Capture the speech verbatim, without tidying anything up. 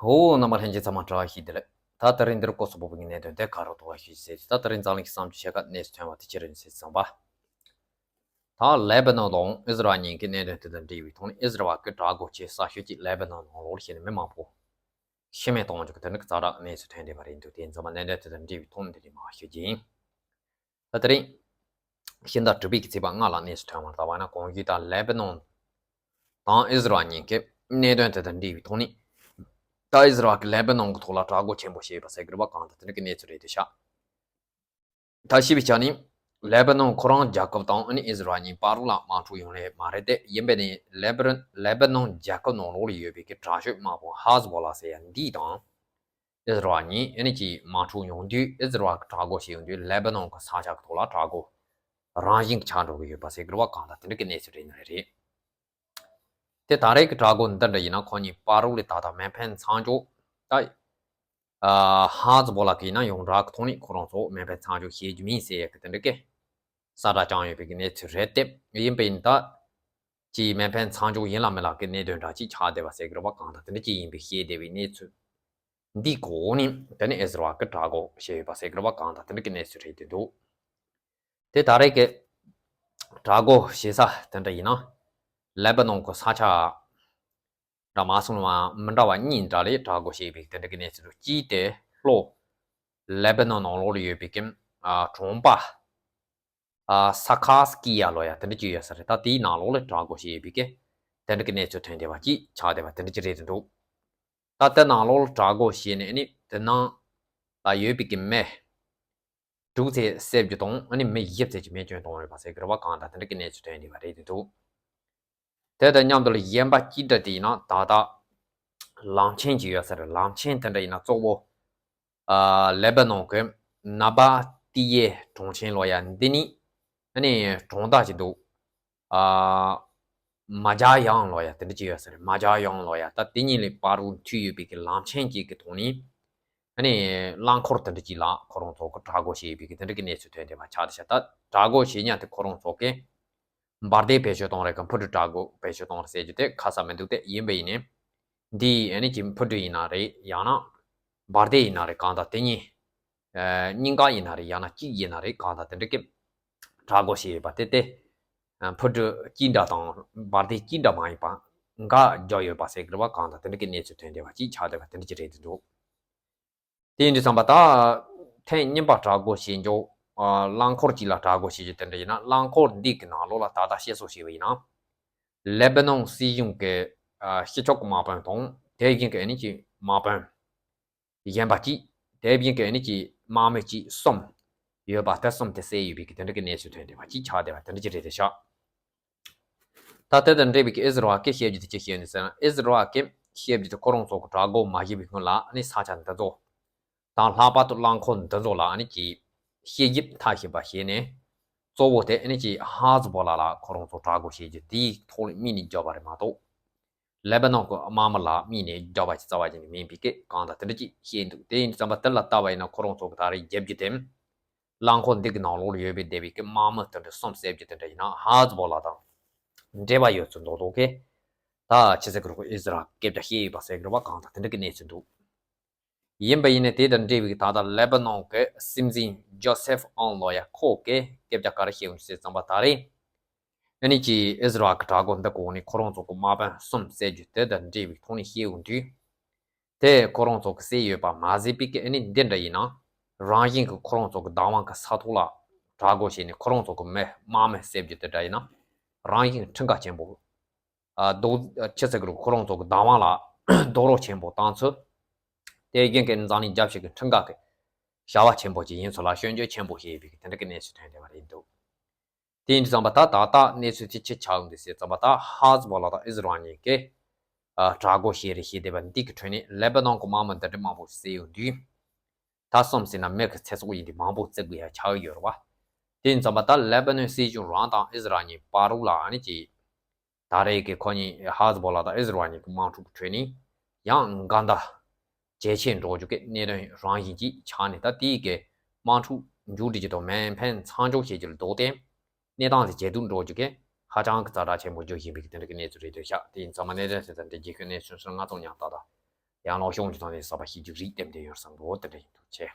ཧོ། རྣམ་པ་ལྷན་རྒྱས་ཚང་མ་བཀྲ་ཤིས་བདེ་ལེགས། ད་དེ་རིང་འདིར་ཀོ་སོ་བོ་བོ་གི་གནད་དོན་དེ་ག་རོ་ཐོག་ལ་ཞུ་ཟེར། ད་དེ་རིང་འཛམ་གླིང་གི་བསམ་སྤྱོད་ཆེ་ཁ་གནས་སུ་ཐོན་པ་དེ་ཅི་རེད་ཟེར་ཙམ་པ། ད་ལེ་པ་ནོན་དང་ཨིས་ར་ཨེལ་གཉིས་ཀྱི་གནད་དོན་དེ་དང་འབྲེལ་བའི་ཐོག་ནས་ཨིས་ར་ཨེལ་གྱི་དྲག་རྒོལ་བྱེད་ས་ཤོད་ཀྱི་ལེ་པ་ནོན་ནང་ལོགས་ལ་ཞེ་ནས་མི་མང་པོ་ཤི་རྨས་གཏོང་རྒྱུ་གི་དེ་ནི་ཛ་དྲག་གནས་སུ་ཐོན་བསྡད་པ་རེད་འདུག་དེ་ཡིན་ཙང་མ་གནད་དོན་དེ་དང་འབྲེལ་བའི་ཐོག་ནས་འདི་རིང་མར་ཞུ་རྒྱུ་ཡིན། ད་དེ་རིང་ཕྱི་ཟླ་དྲུག་པའི་གི་ཚེས་པ་ལྔ་ལ་གནས་སུ་ཐོན་པར་ལྟ་བ་ན། གོང་ཞུས་ལྟར་ལེ་པ་ནོན་དང་ཨིས་ར་ཨེལ་གཉིས་ཀྱི་གནད་དོན་དེ་དང་འབྲེལ་བའི་ཐོག་ནས། ད་ཨིས་ར་ཨེལ་གྱིས་ལེ་པ་ནོན་གྱི་ཐོག་ལ་དྲག་རྒོལ་ཆེན་པོ་བྱས་ཡོད་པ་ཟེར་གྱི་རེད་པ། གང་ལྟར་དེ་འདྲ་གི་གནས་ཚུལ་རེད་འདུག་ཤག་ད་ཞུས་པའི་ཆ་ནས། ལེ་པ་ནོན་ཁོ་རང་རྒྱལ་ཁབ་དང་ཨ་ནི་ཨིས་ར་ཨེལ་གཉིས་བར་ལ་དམག་འཁྲུག་ཡོང་ལེ་མ་རེད་དེ། ཡིན་པས་ནི་ལེ་པ་ལེ་པ་ནོན་རྒྱལ་ཁབ་ནང་ལོགས་ལ་ཡོད་པའི་གི་དྲག་ཤོས་དམག་དཔུང་ཧ་ཟི་བོ་ལ་ཟེར་ཡ་འདི་དང་། ཨིས་ར་ཨེལ་གཉིས་ཨ་ནི་ཀྱི་དམག་འཁྲུག་ཡོང་དུས། ཨིས་ར་ཨེལ་གྱི་དྲག་རྒོལ་བྱེད་ཡོང་དུས་ལེ་པ་ནོན་གྱི་ས་ཆ་གི་ཐོག་ལ་དྲག་རྒོལ་རང་བཞིན་གྱི་ཆགས་འགྲོ་གི་ཡོད་པ་ཟེར་གི་རེད་པ། གང་ལྟར་དེ་འདྲ་གི་གནས་ཚུལ་རེད་ནི་རེད། དེ་ད་རེས་ཀྱི་དྲག་རྒོལ་འདི་འདྲ་ཡིན་ན་ཁོ་གཉིས་བར་ལ་ད་ལྟ་མེ་འཕེན་མཚམས་འཇོག་ད་ཨ་ཧ་ཟི་བོ་ལ་གི་ཡིན་ན་ཡོངས་གྲགས་ཀྱི་ཐོག་ནས་ཁོ་རང་ཚོ་མེ་འཕེན་མཚམས་འཇོག་བྱེད་རྒྱུ་མིན་ཟེར་ཡ་གི་དེ་འདྲ་གི་གསལ་བསྒྲགས་བསྐྱངས་ཡོད་པའི་གི་གནས་ཚུལ་རེད་དེ། ཡིན་པ་ཡིན་ད་ཀྱི་མེ་འཕེན་མཚམས་འཇོག་ཡིན་ལ་མིན་ལ་གི་གནད་དོན་འདྲ་ཅིག་ཆགས་བསྡད་པ་ཟེར་གི་རེད་པ། གང་ལྟར་དེ་འདྲ་ཅིག་ཡིན་པའི་ཤེས་བསྡད་པའི་གནས་ཚུལ་འདིའི་སྒོ་ནས་དེ་ནི་ཨིས་ར་ཨེལ་གྱི་དྲག་རྒོལ་བྱས་ཡོད་པ་ཟེར་གི་རེད་པ། གང་ལྟར་དེ་འདྲ་གི་གནས་ཚུལ་རེད་འདུག་དེ་ད་རེས་ཀྱི་དྲག་རྒོལ་བྱེད་ས་དེ་འདྲ་ཡིན་ན། ལེ་པ་ནོན་གྱི་ས་ཆ་འདྲ་མ་སོང་བ་མི་འདྲ་བ་གཉིས་འདྲ་ལས་དྲག་རྒོལ་བྱས་པའི་དེ་འདྲ་གི་གནས་ཚུལ་འདུག་གཅིག་དེ་ལྷོ་ལེ་པ་ནོན་ནང་ལོགས་ལ་ཡོད་པའི་གི་ཨ་གྲོང་པ་ཨ་ས་ཁ་སི་ཀི་ཡ་ལོ་ཡ་དེ་འདྲ་ཅིག་ཡོད་ས་རེད། ད་དེའི་ནང་ལོགས་ལ་དྲག་རྒོལ་བྱས་པའི་གི་དེ་འདྲ་གི་གནས་ཚུལ་ཐོན་བསྡད་པ་ཅིག་ཆགས་བསྡད་པ་དེ་འདྲ་ཅིག་རེད་འདུག་ད་དེ་ནང་ལོགས་ལ་དྲག་རྒོལ་བྱས་ནས་ནི་དེ་ནང་ལ་ཡོད་པའི་གི་མི་དྲུག་ཙམ་བསད་རྒྱུ་དང་ཨ་ནི་མི་བཞི་ཙམ་གྱི་རྨས་སྐྱོན་བཏང་ཡོད་པ་ཟེར་གི་རེད་པ། གང་ལྟར་དེ་འདྲ་གི་གནས་ཚུལ་ཐོན་བསྡད་པ་རེད་འདུག་དེ་དང་མཉམ་དུ་ལ་གཞན་པ་གཅིག་འདྲ་དེ་ཡིན་ན་ད་ལྟ་ལམ་ཆེན་གྱི་ཡོད་ས་རེད། ལམ་ཆེན་དེ་འདྲ་ཡིན་ན་གཙོ་བོ་ཨ་ལེ་པ་ནོན་གྱི་ན་བ་ཏི་ཡེ་གྲོང་ཆེན་ལོ་ཡ་འདི་ནི་ཨ་ནི་གྲོང་རྡལ་ཅིག་འདུག་ཨ་མ་ཇ་ཡང་ལོ་ཡ་དེ་འདྲ་ཅིག་ཡོད་ས་རེད། མ་ཇ་ཡང་ལོ་ཡ་ད་དེ་གཉིས་ལས་བར་དུ་མཐུད་ཡོད་པའི་གི་ལམ་ཆེན་གཅིག་གི་ཐོག་ནས་ཨ་ནི་རླངས་འཁོར་དེ་འདྲ་ཅིག་ལ་ཁོ་རང་ཚོ་གི་དྲག་རྒོལ་བྱས་ཡོད་པའི་གི་དེ་འདྲ་གི་གནས་ཚུལ་ཐོན་བསྡད་པ་ཆགས་བསྡད་ཤག་ད་དྲག་རྒོལ་བྱེད་མཁན་དེ་ཁོ་རང་ཚོ་གི་འབར་མདེལ་བེད་སྤྱོད་གཏོང་རེད་ག་འཕུར་གྲུ་དྲག་རྒོལ་བེད་སྤྱོད་གཏོང་རེད་ཟེར་རྒྱུ་དེ་ཁ་གསལ་མི་འདུག་དེ་ཡིན་པ་ཡིན་ནའི་འདི་ཨ་ནི་ཀྱི་འཕུར་གྲུ་ཡིན་ན་རེད། ཡང་ན་འབར་མདེལ་ཡིན་ན་རེད། གང་ལྟར་དེ་གཉིས་ཨ་གཉིས་ཀ་ཡིན་ན་རེད། ཡང་ན་གཅིག་ཡིན་ན་རེད། གང་ལྟར་དེ་འདྲ་གི་དྲག་རྒོལ་བྱས་ཡོད་པ་དེ་དེ་ཨ་འཕུར་གྲུ་གཅིག་འདྲ་དང་འབར་མདེལ་གཅིག་འདྲ་མ་ཡིན་པ་འགའ་བརྒྱབ་ཡོད་པ་ཟེར་གི་རེད་པ། གང་ལྟར་དེ་འདྲ་གི་གནས་ཚུལ་ཐོན་བསྡད་པ་ཅིག་ཆགས་བསྡད་པ་དེ་འདྲ་ཅིག་རེད་འདུག་དེ་ཡིན་དུས་ཙམ་པ་ད་ཐེངས་གཉིས་པ་དྲག་རྒོལ་བྱེད་འཇོག་ཨ་རླངས་འཁོར་གཅིག་ལ་དྲག་རྒོལ་བྱེད་རྒྱུ་དེ་འདྲ་ཡིན་ན། རླངས་འཁོར་འདི་གི་ནང་ལོགས་ལ་ད་ལྟ་བཤད་སྲོལ་བྱས་པ་ཡིན་ན། ལེ་པ་ནོན་སྲིད་གཞུང་གི་ཨ་སྤྱི་ཁྱབ་ཀྱི་དམག་དཔོན་དང་དེ་བཞིན་གྱི་ཨ་ནི་ཀྱི་དམག་དཔོན་གཞན་པ་གཅིག་དེ་བཞིན་གྱི་ཨ་ནི་ཀྱི་དམག་མི་གཅིག་གསུམ་ཡོད་པ། དེ་གསུམ་དེ་བསད་ཡོད་པའི་གི་དེ་འདྲ་གི་གནས་ཚུལ་ཐོན་བསྡད་པ་ཅིག་ཆགས་བསྡད་པ་དེ་འདྲ་ཅིག་རེད་དེ་ཤག་ད་དེ་དང་འབྲེལ་བའི་གི་ཨིས་ར་ཨེལ་གྱི་བཤད་རྒྱུ་དེ་ཅི་བཤད་ནས་ཟེར་ན། ཨིས་ར་ཨེལ་གྱི་བཤད་རྒྱུ་དེ་ཁོ་རང་ཚོ་གི་དྲག་རྒོལ་མ་བྱས་པའི་སྔོན་ལ་ཨ་ནི་ས་ཆ་འདི་ཚོ་དང་ལྷག་པར་དུ་རླངས་འཁོར་འདི་ཚོ་ལ་ཨ་ནི་ཀྱི་དཔྱད་ཞིབ་མཐར་ཕྱིན་པ་བྱས་ནས། གཙོ་བོ་དེ་ཨ་ནི་ཀྱི་ཧ་ཟི་བོ་ལ་ལ་ཁོ་རང་ཚོ་དྲག་རྒོལ་བྱེད་རྒྱུ་དེའི་ཐོག་ལ་དམིགས་ནས་བརྒྱབ་པ་རེད་མ་གཏོགས། ལེ་པ་ནོན་གྱི་དམག་མི་ལ་དམིགས་ནས་བརྒྱབ་པ་ཅིག་རྩ་བ་ཅིག་ནས་མིན་པའི་སྐད་གང་དང་དེ་འདྲ་ཅིག་བཤད་འདུག་དེ་ཡིན་དུས་ཙམ་པ་དེ་ལ་ལྟ་བ་ཡིན་ན་ཁོ་རང་ཚོ་གི་ད་རེས་རྒྱབ་རྒྱུ་དེ། རླངས་འཁོར་འདི་གི་ནང་ལོགས་ལ་ཡོད་པའི་སྡེ་བའི་གི་དམག་མི་དེ་འདྲ་གསུམ་བསད་རྒྱུ་དེ་འདྲ་ཡིན་ན་ཧ་ཟི་བོ་ལ་དང་འབྲེལ་བ་ཡོད་ཚུལ་མདོག་མདོག་གིས། ད་ཕྱི་ཚེས་ཀྱི་རོགས་ཨིས་ར་ཨེལ་སྐད་ཆ་བཤད་ཡོད་པ་ཟེར་གི་རེད་པ། གང་དང་དེ་འདྲ་གི་གནས་ཚུལ་འདུག་ཡིན་པ་ཡིན་ནའི་དེ་དང་འབྲེལ་བའི་ད་ལྟ་ལེ་པ་ནོན་གྱི་སྲིད་འཛིན་ཇོ་སེཕ་ཨང་ལོ་ཡ་ཁོ་གིས་སྐད་ཆ་ག་རེ་བཤད་འདུག་ཟེར་ཙམ་པ་ད་རེས། ཨ་ནི་ཀྱི་ཨིས་ར་ཨེལ་གྱི་དྲག་རྒོལ་འདི་གོང་ནས་ཁོ་རང་ཚོ་གི་དམག་དཔོན་གསུམ་བསད་རྒྱུ་དེ་དང་འབྲེལ་བའི་ཐོག་ནས་བཤད་འོང་དུས། དེ་ཁོ་རང་ཚོ་གི་བསད་ཡོད་པ་མ་ཟད་པའི་གི་ཨ་ནི་འདི་འདྲ་ཡིན་ན། རང་བཞིན་གྱི་ཁོ་རང་ཚོ་གི་བདག་དབང་གི་ས་ཐོག་ལ་དྲག་རྒོལ་བྱས་ནས་ཁོ་རང་ཚོ་གི་མི་དམག་མི་བསད་རྒྱུ་དེ་འདྲ་ཡིན་ན། རང་བཞིན་གྱི་ཁྲིམས་འགལ་ཆེན་པོ། ཨ་རྡོག་ཨ་ཆི་ཟེར་གི་རེད། ཁོ་རང་ཚོ་གི་བདག་དབང་ལ་རྡོག་རོལ་ཆེན་པོ་བཏང་ཚུལ། དེ་རྒྱུན་གྱི་འཛམ་གླིང་རྒྱལ་སྤྱི་གི་ཁྲིམས་འགལ་གྱི་བྱ་བ་ཆེན་པོ་ཅིག་ཡིན་ཚུལ་ལ་སྐྱོན་བརྗོད་ཆེན་པོ་བྱས་ཡོད་པའི་གི་དེ་འདྲ་གི་གནས་ཚུལ་ཐོན་བསྡད་པ་རེད་འདུག་དེ་ཡིན་དུས་ཙམ་པ་ད་ད་ལྟ་གནས་ཚུལ་དེ་ཅི་ཆགས་ཡོང་འདུག་ཟེར་ཙམ་པ། ད་ཧ་ཟི་བོ་ལ་དང་ཨིས་ར་ཨེལ་གཉིས་ཀས་ཨ་དྲག་རྒོལ་བྱས་རེད་བྱས་བསྡད་པ་འདི་གི་ཁྲོད་ནས་ལེ་པ་ནོན་གྱི་དམག་མི་འདི་འདྲ་མང་པོ་བསད་ཡོང་དུས། ད་གསུམ་ཟེར་ན་མི་གི་ཚེ་སྲོག་ཡིན་དུས་མང་པོ་བརྩི་དགོས་ཡ་ཆགས་ཡོད་རེད་བ། དེ་ཡིན་ཙམ་པ་ད་ལེ་པ་ནོན་སྲིད་གཞུང་རང་དང་ཨིས་ར་ཨེལ་གཉིས་བར་རུ་ལ་ཨ་ནི་ཅིག་ད་རེས་ཀྱི་ཁོ་གཉིས་ཧ་ཟི་བོ་ལ་དང་ཨིས་ར་ཨེལ་གཉིས་ཀྱི་དམག་འཁྲུག་གི་ཁྲོད་ནས་ཡང་འགལ་ཟླ་ཇེ་ཆེ་འགྲོ་རྒྱུ་གི་གནད་དོན་རང་བཞིན་གྱིས་ཆགས་ནས། ད་དེའི་གི་དམག་འཁྲུག་མཇུག་སྒྲིལ་རྒྱུ་དང་མེ་འཕེན་མཚམས་འཇོག་བྱེད་རྒྱུ་ལ་ལྡོག་སྟེ། གནས་སྟངས་དེ་ཇེ་སྡུག་འགྲོ་རྒྱུ་གི་ཧ་ཅང་གི་ཛ་དྲག་ཆེན་པོ་འགྱུར་བཞིན་པའི་གི་དེ་འདྲ་གི་གནས་ཚུལ་རེད་འདུག་ཤག་དེ་ཡིན་ཙམ་པ་གནད་དོན་དེ་དང་འབྲེལ་རྒྱུ་གི་གནས་ཚུལ་སོང་ཙང་ང་ཚོ་ཉག་ཏག་ཏག་ ཡང་ལོག་ཤོང་གི་ཐོག་ནས་གསར་པ་ཤེས་རྒྱུ་རིགས་ལྡན་ལྡན་ཡོད་བསམ་འགྲོ་དེ་འདྲ་ཡིན་འདུག་ཆེ།